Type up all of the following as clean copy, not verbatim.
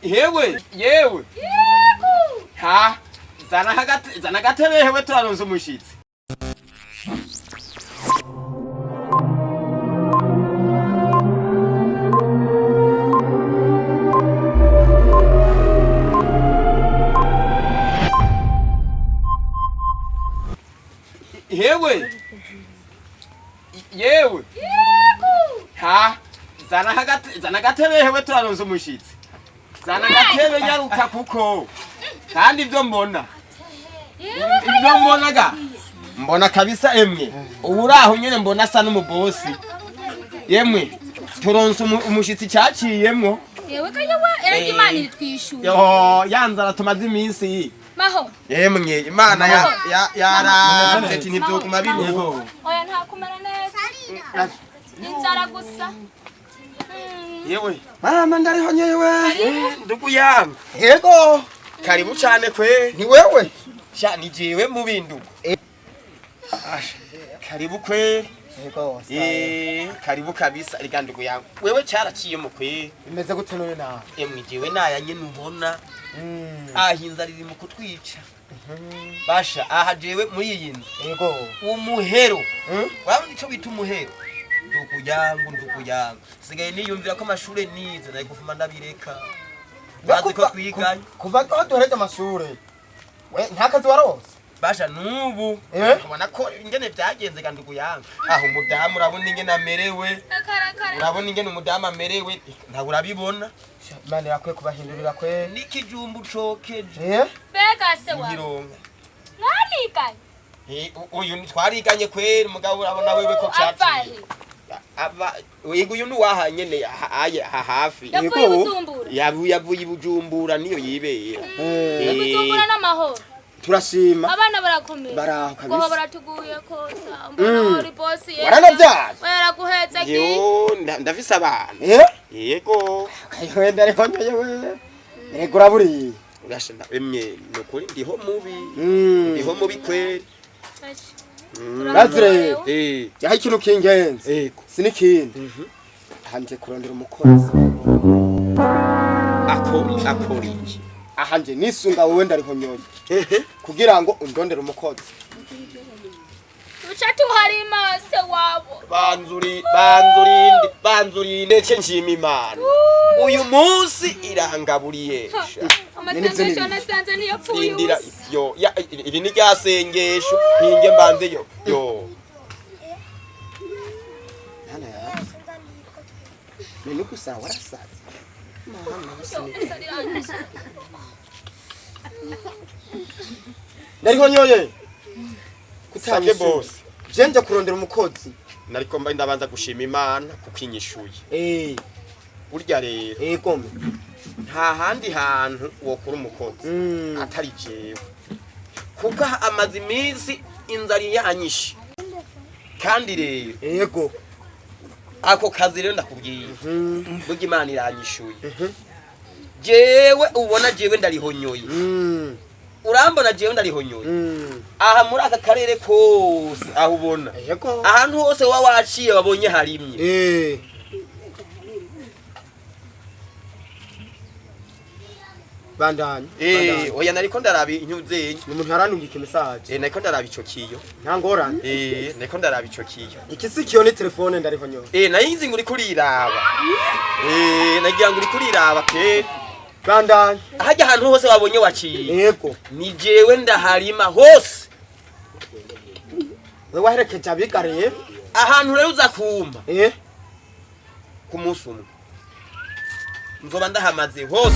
Yewe yewe, ha, zana agatebe hewe, turaronse umushitsi. Yewe yewe, ha, zana agatebe hewe, turaronse umushitsi. Zana agatebe, nyaruka, kuko kandi ibyo mbona ga mbona kabisa, emwe, ubu uraho nyene mbona asa n'umubosi. Yemwe, turonse umushitsi cyaciyemwo. Yewe ka yewe, erega Imana iritwishyuye. Yo, yanzara tumaze iminsi. Maho. Yemwe, Imana yaravye ati ntivyoguma biruho. Oya, nta kumera neza, inzara gusa. Yewe. Mama, ndariho nyewe. Ndugu yangu. Yego. Karibu cane kwe. Ni wewe? Sha, ni jewe mubi ndugu. Asha, karibu kwe. Yego. Karibu kabisa. Rega ndugu yangu, wewe cyaraciye mu kwe. Bimeze gute none nawe? Emwe, jewe naya nyene ubona. Aha inzara iri mu kutwica. Basha, aha jewe muri iyi nzu. Yego. Umuhero. Wabona ico bita umuhero? Ndugu yangu, ndugu yangu. Sigaye niyumvira ko amashure nize nari gufuma ndabireka. Bazi ko twiganye. Kuva aho duhereje amashure. We nta kazi waronse? Basha, nubu. Ubona ko ingene vyagenze ga ndugu yangu. Aho umudamu urabona ingene amerewe. Akarakara. Urabona ingene umudamu amerewe. Ntabwo urabibona. Imana irakwiye kubahindurira kwe. N'ikijumbu cokeje. Mbega se wa Ngironka. mwariganye? Uyu twariganye kweri, mugabo urabona wewe ko Ava caciye. he? Ava wiga, uyu nuwaha nyene aye aha hafi. Yavuye i Bujumbura? Yavuye i Bujumbura, niyo yibera. I Bujumbura n'amahoro? Turashima. Abana barakomeye? Baraho kabisa. Goho baratuguye kosa mbona uri bosi ye. Waranavyaye? Yaraguhetse ki? Yo, ndafise abana. Yego. Kayowe, ndariho nyewe. Yego, uraburiye. Urasha, emwe, nukuri ndiho mubi. Ndiho mubi kweri. Bazire. Yaho ikintu kingenzi. Yego. Sinikindi. Hanje kurondera umukozi. Akora iki? Aha nje nisunga wowe, ndariho nyoye. Kugira ngo undondere umukozi. Tuca tuharima se wabo. Banzuri, banzurinde, banzurinde, ce nshima Imana. Uyu munsi irangaburiye. Sha. Amasengesho nasanze ntiyapfuye Rindira. ubusa. Yo ya, iri ni rya sengesho, ntinge mbanze yo yo. Nana ya. None gusa warasaze. Yo, inzara iranyishe. Ndariho nyoye. Sake boss. Je nje kurondera umukozi. Nariko mba ndabanza gushima Imana kuko inyishuye. Burya rero Yego. nta handi hantu wokura umukozi atari jewe, kuko amaze iminsi inzara yanyishe, kandi rero Yego. ako kazi rero ndakubwiye, burya Imana iranyishuye. Jewe ubona, jewe ndarihonyoye. Urambona, jewe ndarihonyoye. Aha muri aka karere kose aho ubona, Yego. ahantu hose waba waciye wabonye harimye. Bandanye. Oya, nariko ndaraba inyuzenye. Ni umuntu yaranungika message. Nariko ndaraba ico kiyo. Nta ngorane. Nariko ndaraba ico kiyo. Iki si kiyo, ni telefone, ndariho nyoye. Nayinzi ngo uriko uriraba. Nagira ngo uriko uriraba pe. Bandanye. Hajya ahantu hose wabonye waciye. Yego. Ni jewe ndaharima hose. We waherekeje abiga rero. Ahantu rero uza kumpa ku munsi umwe nzoba ndahamaze hose.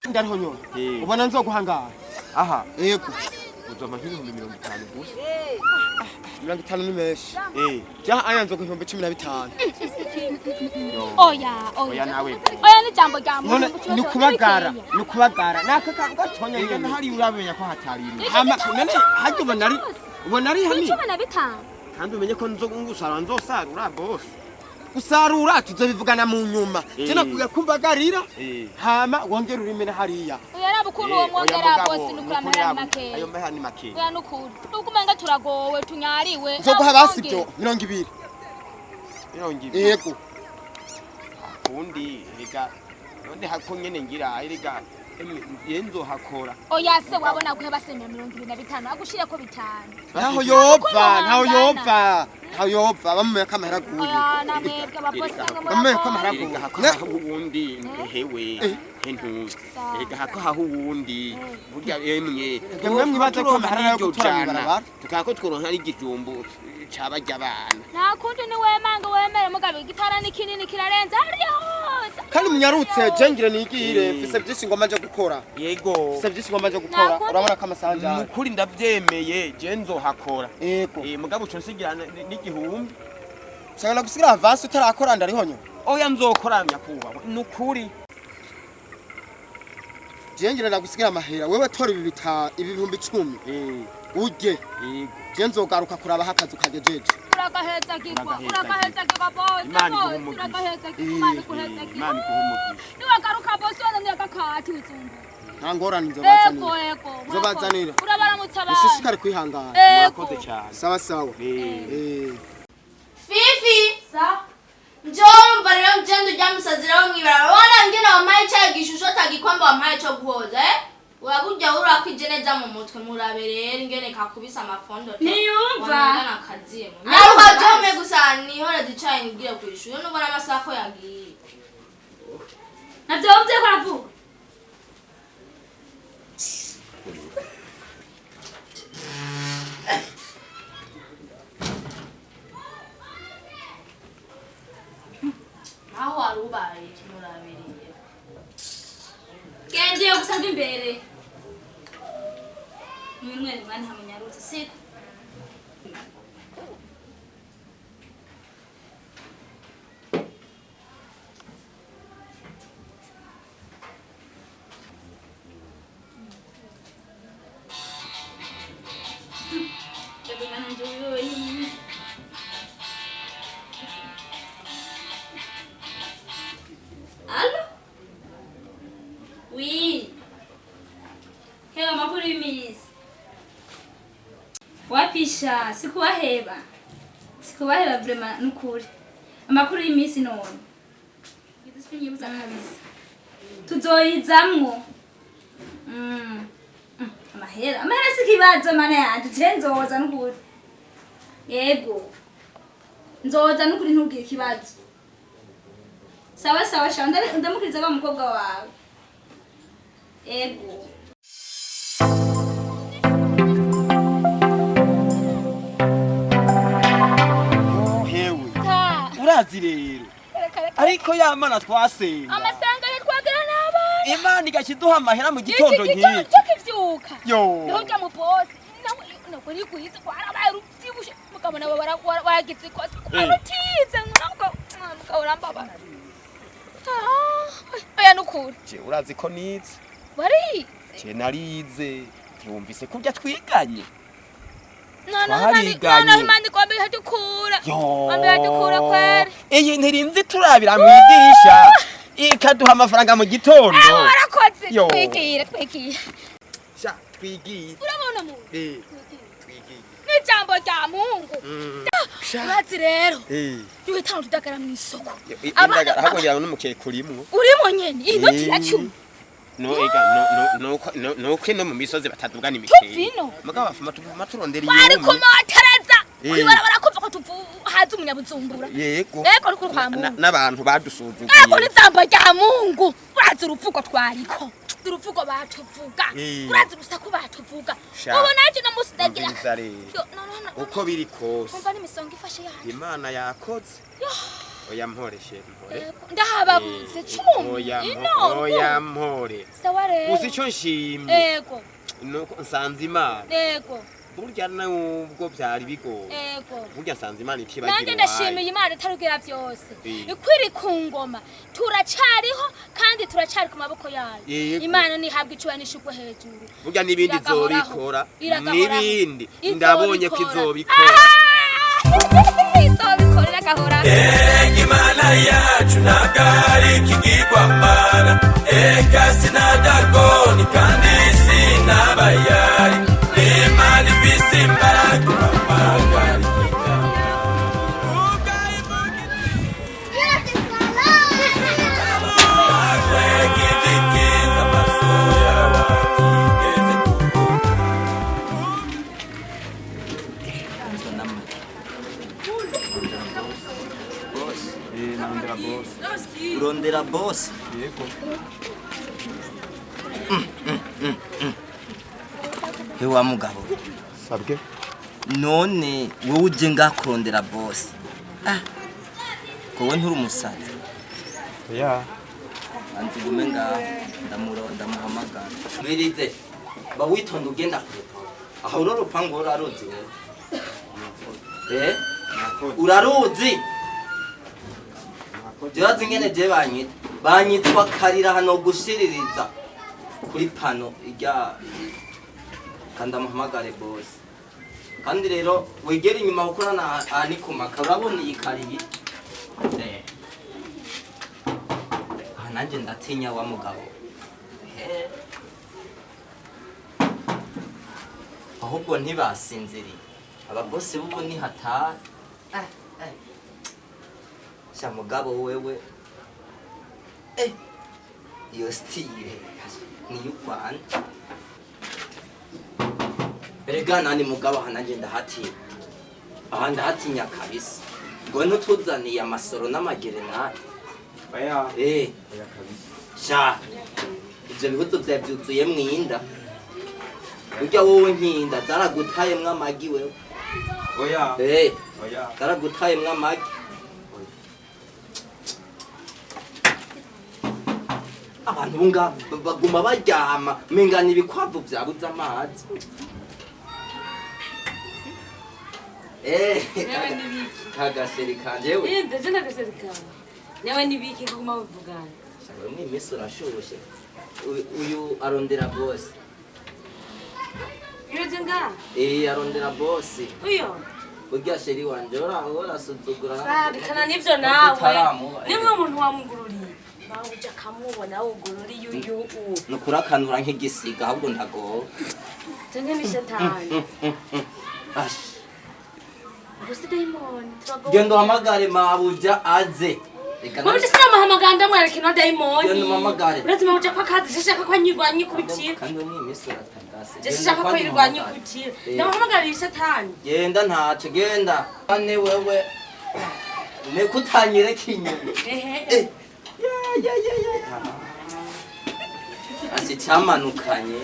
Ndariho nyoye. Ubona nzoguhangara? Aha. Yego. Uzompa nk'50,000 gusa. 50 ni menshi. Ja, aya nzoguha 15,000. Oya, oya. Oya nawe. Oya, ni jambo rya None muntu. ni kubagara, ni kubagara. Naka kantu gatonya Ega nyene. hari uramenya ko hatarira. Hama none hajya ubona ari hanini. 15. Kandi umenye ko nzo ngusara nzosarura bose. Gusarura tuzobivugana mu nyuma. Je nakwiye kumbagarira. Hama wongera urimene hariya. Oya, raba ukuntu uwo mwongera bose, nukuri amahera ni makeya. Ayo mahera ni makeya. Oya, nukuri nuko umenga turagowe, tunyariwe. Nzoguha basi ibyo 20. 20. Yego. Kundi rega none hako nyene ngira erega emwe yenzohakora. Oya se wabona guheba se 25 agushireko 5. Ntaho yopfa, ntaho yopfa, ntaho yopfa bamuye kamahera guye. Oya namwebwe ababosi namwe Bamuye murakoze. kamahera guye. Erega hako uwundi hewe ntuzi. Erega hako haho uwundi burya emwe Mwe mwibaze ko amahera yo gutora mw'ibarabara. Tukako tworonka ari igijumbu cabarya abana. Nta kundi ni wemanga wemere mugabo igitara ni kinini kirarenze hariya hose. Kandi munyarutse jengire nigire mfise byinshi ngomba nje gukora. Yego. Mfise byinshi ngomba nje gukora. Nakundi. Urabona ko amasaha njyana. Nukuri ndavyemeye je nzohakora. Yego. Mugabo uco nsigira n'igihumbi. Ushobora gusigira avance utarakora ndarihonyo. Oya nzokora nyakubahwa. Nukuri. Jengire ndagusigira amahera wewe tora ibi bita ibi 10,000. Uje. Yego. Je nzogaruka kuraba hakazi kagejeje. Uragaheza gikwa, uragaheza gikwa bosi. Imana iguhe umugisha. Uragaheza gikwa, Imana iguheza gikwa. Imana iguhe umugisha. Niwagaruka bosi wazanira agakati wizumbu. Nta ngorane Ego nzobazanira. ego. Nzobazanira. Urabaramutsa abantu. Ushishikare kwihangana. Ego. Murakoze cyane. Sawa sawa. Eh. Fifi sa njoo umva rero mjendo ujya musazira wo mw'ibarabara wana ngena wampaye cya gishusho tagikwamba wampaye cyo guhoza uraburya urakwije neza mu mutwe murabe rero ingene kakubisa amafondo Niyumva. wangana akazimu nyaruka jome gusa nihora zicaye ngiye kwishura nubona amasaha ko yagiye. Navyo wumvye ko aravuga. Aho wari ubaye kimurabereye. Gendiye gusa mva imbere. Nimwe mwana hamunyarutse siko. Allo? Oui. Hewa makuru y'imisi. Wapisha sikuwaheba. Sikuwaheba vraiment nukuri. Amakuru y'imisi none. Idushinyibuza kabisa. Tuzoyizamwo. Amahera. Amahera sikibazo mana yanje je nzoza nukuri. Yego. Nzoza nukuri ntugire ikibazo. Sawa sawa sha ndamukiriza kwa mukobwa wawe. Ego. Hewe. Urazi rero. Ariko ya mana twasenga. Amasenga yitwagira n'abana. Imana igakiduha amahera mu gitondo Iki nk'iki. cyo kivyuka. Yo. Niho ujya mu bosi. Nako rigwize kwarabaye rubyibushe mugabo nawe waragize ikosa. Kwarutize nako mugabo urambabara. Oya nukuri. Je urazi ko nize. Wari. Je narize. Ntiwumvise ko bya twiganye. Noneho Imana igomba ihadukura. Igomba ihadukura kweri. Iyi ntirinzi turabira mwidirisha. Ikaduha amafaranga mu gitondo. Warakoze. Twigira twigira. Sha twigiye. Urabona mu. Twigiye. N'ijambo rya Mungu. Urazi rero. Yuhitana tudagara mu isoko. Indagara ahubwo n'umukeke urimwo. Urimo nyene inoti ya 10. No ega no no no no no mu misozi batadugana imikeke. Tuvino. Mugabo bafuma tuvuma turondera iyo. Bari kumotereza. Kwibarabara kuva ko tuhaza umunyabuzumbura. Yego. Yego nukuri kwa Mungu. N'abantu badusuzuguye. Yego n'ijambo rya Mungu. Urazi uruvugo twariko. Uruvugo batuvuga. Urazi urusaku batuvuga. Ubu naje no musi ndagira. Uko biri kose. Umva n'imisonga ifashe yaje. Imana yakoze. Oya mpore she mpore. Ndahababuze 10. Ino. Oya mpore. Sawa rero. Uzi ico nshimye. Yego. Nuko nsanze Imana. Yego. Burya nubwo byari bigoye. Yego. Burya nsanze Imana itibagira. Nanjye ndashimiye Imana itarugira byose. Ikwiri ku ngoma. Turacariho kandi turacari ku maboko yayo. Imana nihabwa icuba nishugwe hejuru. Burya nibindi izobikora. Nibindi ndabonye ko izobikora. Izobikora iragahora. Imana yacu ntabwo ari ikigirwamana. Eka sinadagoni kandi sinabayari. Imana ifise imbaraga amagara. boss. Yego. Hewa mugabo. Sabwe. None wowe uje ngaha kurondera boss. Ah. Kowe nturi umusazi. Ya. Anzi gume ngaha ndamuro ndamuhamagara. Mwirize. Ba witonda ugenda kure. Aho uro rupangu uraruzi wewe. Eh? Uraruzi? Jyazi ngene je banyita. Banyitwa karira hano gushiririza kuri pano ijya kanda muhamagare boss. Kandi rero wegera inyuma gukora na ani kumaka urabona iyi kariye. Eh. Ah nanje ndatinya wa mugabo. Eh. Ahubwo ntibasinziriye. Ababosi bubu ni hatari. Eh eh. Sha mugabo wewe. Eh. Iyo style ni y'u Rwanda. Erega nani mugabo aha nanjye ndahatinya. Aha ndahatinya kabisa. Ngo ntutuzaniye amasoro n'amagerenade. Oya. Eh. Oya kabisa. Sha. Ivyo bihuzu vyawe vyuzuyemwo inda. Burya wowe nkinda zaragutayemwo amagi wewe. Oya. Eh. Oya. Zaragutayemwo amagi. Abantu bunga baguma baryama mengana ibikwavu vyabuze amazi. Eh, Newe nibiki. Kagasheri kanje we. Inde je ndagasheri kawe. Newe nibiki kuguma bavugana. Shaka mwe imisi urashushe. Uyu arondera boss. Iyo je nga. Eh, arondera boss. Uyo. Burya sheri wanje urasuzugura. Kana nivyo nawe. Utaramuba, eh. Nimwe umuntu wamugururiye. Nawe uja kamubona wugururiye uyu u. Nukurakanura nk'igisiga ahubwo ndagowe. Tenge ni shetani. Ash. Gusa dayimoni turagowe. Genda uhamagare mabuja aze. Reka Mabuja sinamuhamagara ndamwereka ino dayimoni. Genda umuhamagare. Uretse mabuja ko akazi shashaka ko anyirwanya ikubitira. Kandi ni imisi uratagase. Je shaka ko yirwanya ikubitira. Ndamuhamagarira ishetani. Genda ntaco genda. Ane wewe. Nekutanyereka inyuma. Ehe. Eh. Ya ya ya ya. Asi cyamanukanye.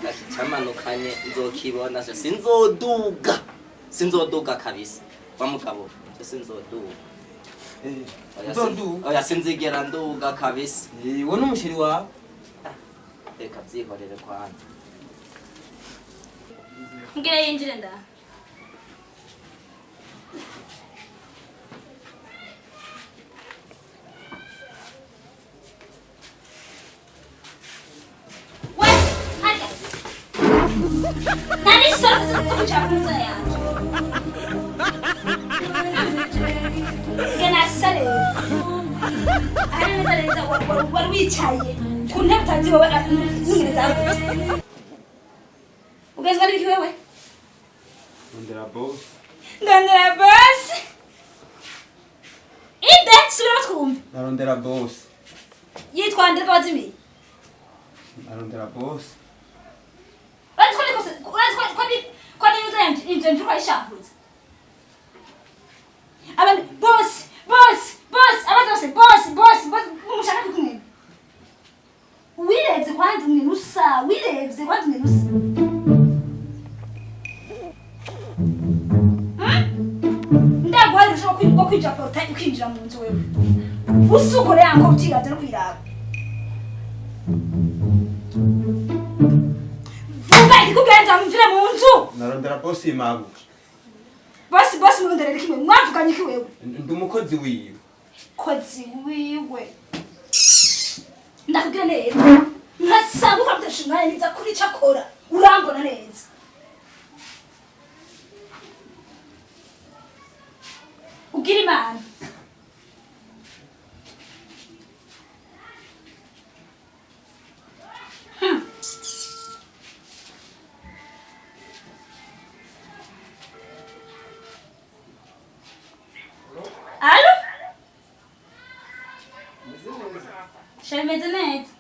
Asi cyamanukanye nzokibona sinzoduga. Sinzoduga kabisa. Wa mugabo sinzoduga. Eh. Oya, Uzoduga? Oya sinzigera nduga kabisa. Eh, wowe n'umusheri wawe. Reka byihorere kwanza. Ngira yinjire nda. We, harya. Nani soro kucha yanje. Gena sare. Ari neza neza wari wicaye ku ntebe utazi wowe n'ingene zawe. Ugezwa n'ibiki wewe? Ndondera boss. Ndondera boss. Inde subira twumve. Narondera boss. Yitwa nde twazimiye? Narondera boss. Urazi ko ko ni inzu yanje inzu nje kwayishavuze. Abantu boss boss boss abantu bose boss boss boss mushaka kumwe. Wirevye kwanza umwe nusa, wirevye kwanza umwe nusa. Ndagwa ushobora kwinjira portail ukinjira mu nzu wewe. Usukore yanko utiraje no kwiraba. Vuga ikikugenza mvire mu nzu. Narondera boss mabuja. Boss boss murondera kimwe mwavuganye iki wewe? Ndi umukozi wiwe. Kozi wiwe. Ndakubwira neza. Nkasanga ukora neza kuri cakora. Urambona neza. Ugira Imana. Alo? Shameze neza.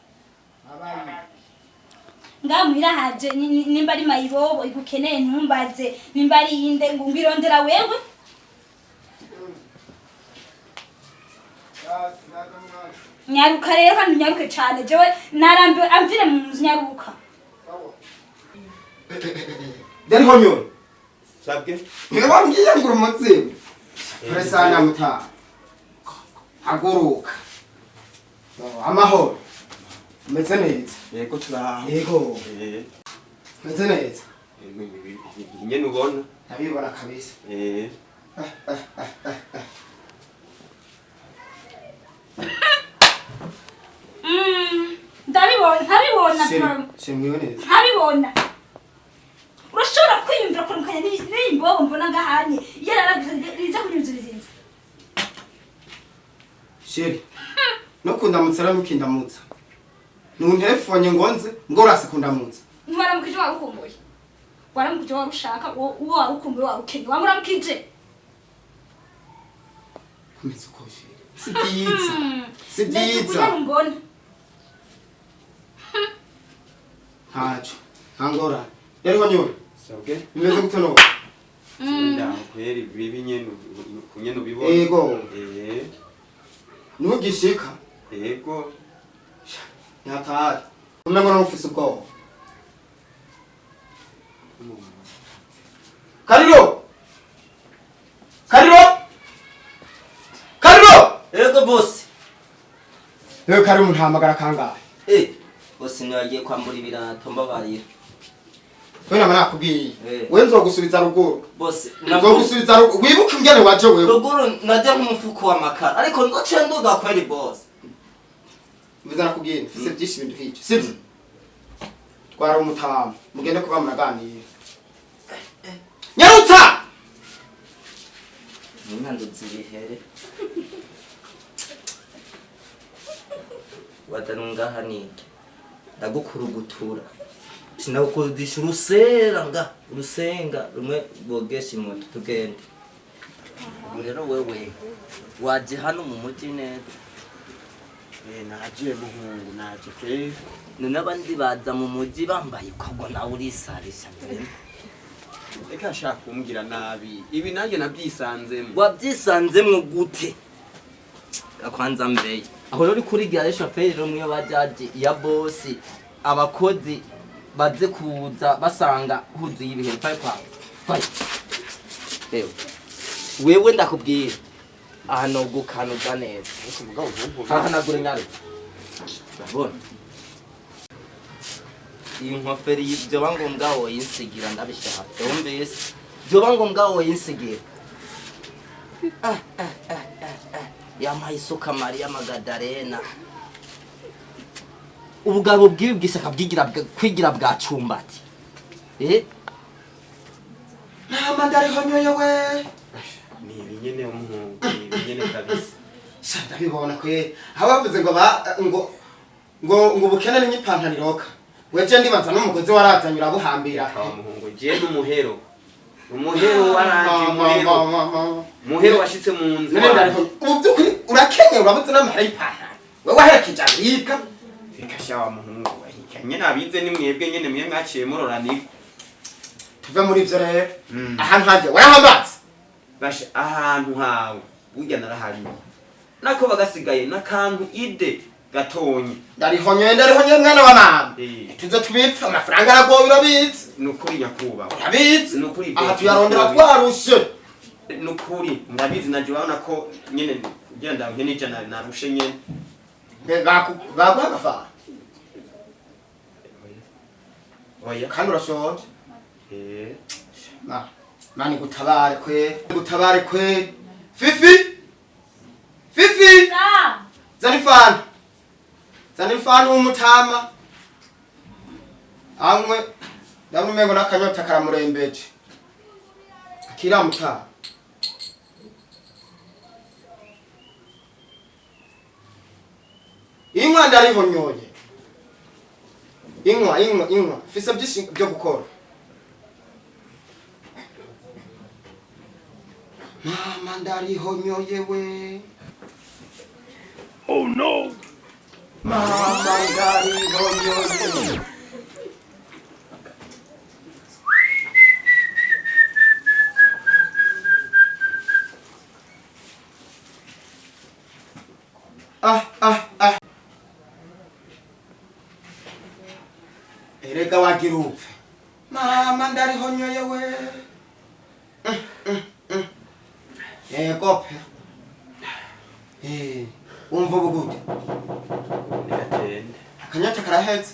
Ngamuhira haje nimba ari mayibobo igukeneye ntumbaze nimba ari inde ngo ngirondera wewe. Nyaruka rero kandi unyaruke cane, jewe narambiwe, amvire mu nzu, nyaruka. Ndariho. Sabwe. Niwe wambwiye ngo uri umuzimu. Puresana mutaha. Haguruka. Amahoro. Umeze neza. Yego, turaho. Yego. Umeze neza. Nyene ubona. Ndabibona kabisa. Ndabibona, ntabibona bro. Shimwiwe neza. Ntabibona. Urashobora kwiyumvira kuramukanya n'iyi mbobo mbona ngahanye yararaguze riza kunyuzuriza inzu? Chérie. No kundamutsa rero mukindamutsa. Nuntelefone ngo nze ngo urase kundamutsa. Ntiwaramukije, warukumbuye, waramukije, warushaka uwo warukumbuye, warukenye, wamuramukije. Kumeze uko, chérie. Si byiza. Si byiza. Kugira mbona. Ntaco. Nta ngorane. Rero nyore. Sabwe. Bimeze gute no? Ndaho kweri, bibi nyene kunyene ubibona. Yego. Ntugishika. Yego. Ntatari. Umengo n'ufise ubwoba. Kariro! Kariro! Kariro! Ego, boss. Yewe Kariro, umuntu kangahe? Boss, niwagiye kwambura ibirato, mbabarira. We nama nakubwiye. Eh. We nzogusubiza ruguru. Boss, Nzogusubiza ruguru. Wibuke ingene waje wewe. Ruguru najya nk'umufuko w'amakara, ariko nzoce nduga kweli, boss. Mbiza nakubwiye, mfise byinshi bintu hico. Sivyo? Twara umutamu. Mugende kuba muraganira. Nyarutsa! Ninkanduza ibihere. Wadanungaha niki? Ndagukurugutura. Sinagukurudisha urusera nga urusenga rumwe bogesha imoto tugende. Ubu rero wewe waje hano mu mujyi neza. Naje muhungu, naje kweri. None abandi baza mu mujyi bambaye ukabwo, nawe urisarisha mbere. Reka nshaka kumbwira nabi. Ibi nanjye nabyisanzemo. Wabyisanzemwo gute? Kwanza mbeye aho rero uri kurigira rero shoferi rero mwe bajaji ya bosi, abakozi baze kuza basanga huzuye ibihe payi payi payi. Ewe wewe, ndakubwira aha no gukanuza neza. Ariko mugabo ntumvuge. Hahanagure nyaro, urabona iyi nkofero iyi, vyoba ngombwa woyinsigira, ndabishatse, wumvise? Vyoba ngombwa woyinsigira. Ah, ah, ah, ah, ah. Yampaye isuka Mariya Magadarena. Ubugabo bw'ibi bwisaka bwigira kwigira bwa cumbati, eh. Mama, ndarihonyoye we. Ni ibi nyene muhungu, ni ibi nyene kabisa. Sha, ndabibona kwe. Aho bavuze ngo ba ngo ubukene ni nk'ipantaro iroka. Weje ndibaza n'umugozi warazanye urabuhambira. Kawa muhungu, je n'umuhero. Umuhero waranje, umuhero. Muhero washitse mu nzu. None ndariho ubu by'ukuri urakenye, urabuze n'amahera y'ipantaro. Wewe waherekeje abiga. Reka sha wa muhungu, reka nyene abize ni mwebwe nyene, mwe mwaciye muroranirwa. Tuve muri ivyo rero. Aha nkanje warahambatse. Basha, ahantu hawe burya narahariye. Nako bagasigaye n'akantu ide gatonye. Ndarihonyoye, ndarihonyoye mwana wa mama. Eh. Tuze tubipfe, amafaranga aragoye, urabizi. Nukuri nyakubahwa. Urabizi. Nukuri. Aha tuyarondera twarushe. Nukuri ndabizi, naje urabona ko nyene kugira ndampe n'ijana narushe nyene. Mbe baguha agafanta? Oya. Kandi urashonje. Eh. Ma, mani gutabare kwe, gutabare kwe. Fifi! Fifi! Sa. Zana ifanta. Zana ifanta w'umutama. Anywe, ndabona umengo n'akanyota karamurembeje. Akira mutama. Inywa, ndarihonyoye. Inywa, inywa, inywa. Mfise byinshi byo gukora. Mama, ndarihonyoye we. Oh no! Mama, ndarihonyoye. Ah, ah, ah. Erega wagira upfe. Mama ndarihonyoye we. Yego pe. Wumva ubu gute? Nigatende. Akanyota karahetse.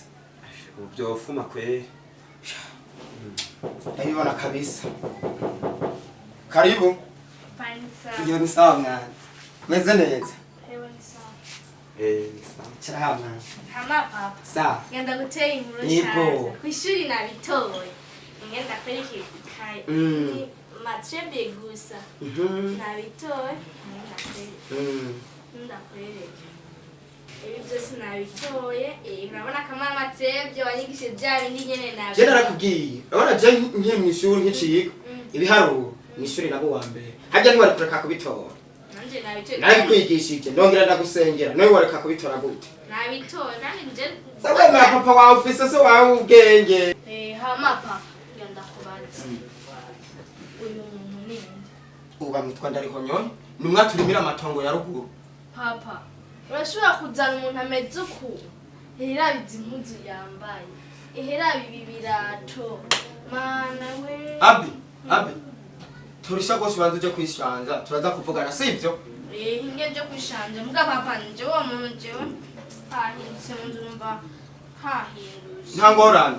Ubu vyofuma kweri. Ndabibona kabisa. Karibu. Iyo ni sawa mwana. Meze neza. Sawa. Kiraha mwana. Hama papa. Sawa. Ngenda gutera inkuru Yego. cyane. Kw'ishuri nabitoye. Ngenda kwereka ikaye. Ni matrebye gusa. Nabitoye. Ngenda kwereka. Ndakwereka. Ibi byose nabitoye. Urabona kamwe amatrebye wanyigishije bya bindi nyene nabitoye. Je narakubwiye. Urabona je nkiri mw'ishuri nkiciga. Ibiharuro mw'ishuri nabo wa mbere. Harya ntiwari kureka kubitora. Nanje nabitoye. Narabikwigishije ndongera ndagusengera. Nawe wareka kubitora gute? Nabitoye kandi nje Sawa na papa wawe ufise se wawe ubwenge. Hama papa. Ngenda kubaza. Uyu muntu ni nde? Uba mwitwa Ndarihonyoye. Ni mwaturimira amatongo ya ruguru. Papa, urashobora kuzana umuntu ameze uku? Ehera izi mpuzu yambaye. Ehera ibi birato. Mana we. Abi, Abi. Turisha gose ubanza uje kwishanza, turaza kuvugana sivyo? Inge nje kwishanja. Muga papa nje uwo muntu jewe hahindutse mu nzu numva hahindutse. Nta ngorane.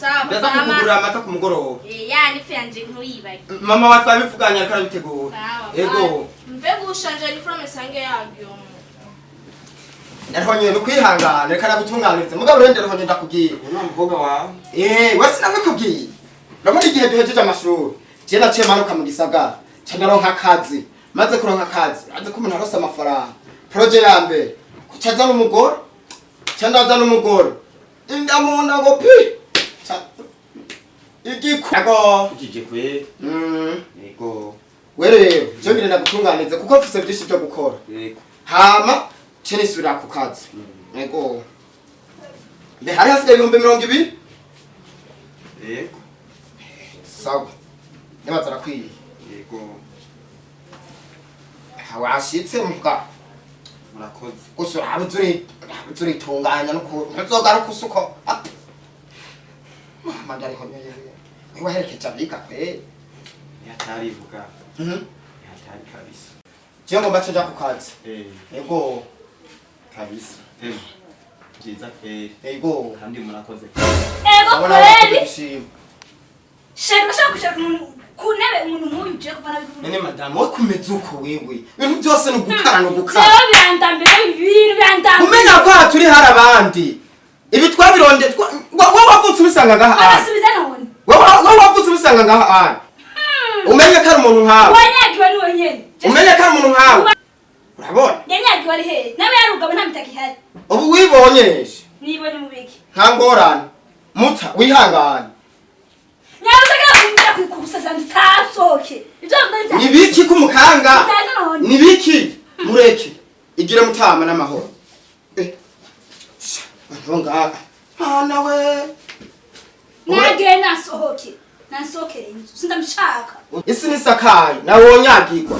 Sawa Ndaza kukugurira amata ku mugoroba. Ya n'ifu yanje ntuyibage. Mama wa twabivuganye ariko arabitegura. Sawa. Yego. Mve gushanja uniforme sange yagyomo. Ndarihonyoye ni ukwihangana, reka nagutunganirize. Mugabo rero Ndarihonyoye ndakubwiye. Uyu ni umukobwa wawe. We sinabikubwiye. Urabona igihe duhejeje amashuri, je naciye manuka mu gisagara, nca ndaronka akazi. Maze kuronka akazi, azi ko umuntu arose amafaranga. Projet ya mbere, kuca azana umugore, nca ndazana umugore. Inda mu nda ngo pi! Igiku. Yego. Ujije kweri. Yego. We rero, je ngire ndagutunganirize kuko mfise vyinshi vyo gukora. Yego. Hama, nce nisubira ku kazi. Yego. Mbe hari hasigaye 20,000? Yego. Sawa. Nibaza arakwiye. Yego. Washitse muga. Murakoze. Gusa urabuze uritunganya nuko ntuzogaruka usuko. Mama ndarihonyoye. Niwe waherekeje abiga kwe. Ni hatari vuga. Ni hatari kabisa. Je ngomba nce nja ku kazi. Yego. Kabisa. Byiza kweri. Yego. Kandi murakoze. Ego Ndabona wakoze kweli. gushima. Sheri urashobora kwicara ku ntebe umuntu nk'uyu ugiye kuva nabi. None madamu we kumeze uko wewe. Ibintu byose ni ugukara ni ugukara. Jewe birandambira ibintu birandambira. Umenya ko aha turi hari abandi. Ibi twabironde wowe wavutse ubisanga ngaha. Abasubiza none. Wowe wavutse ubisanga ngaha. Umenye ko ari umuntu nkawe. Wanyagiwe ni wenyene. Umenye ko ari umuntu nkawe. Urabona? Yanyagiwe ari hehe? Nawe yarugabo nta mitaka ihari. Ubu wibonyeje. Nibonye mubiki. Nta ngorane. Muta wihangane. Nyarusaga kumvira kugusaza ntasohoke. Ibyo mbaza. Ni biki kumukanga? Utaza none. Ni biki? Mureke. Igire mutama n'amahoro. Bantu ngaha. Mana we. Nagire nasohoke. Nasohokere inzu. Sindamshaka. Isi nisakaye nawe wonyagirwa.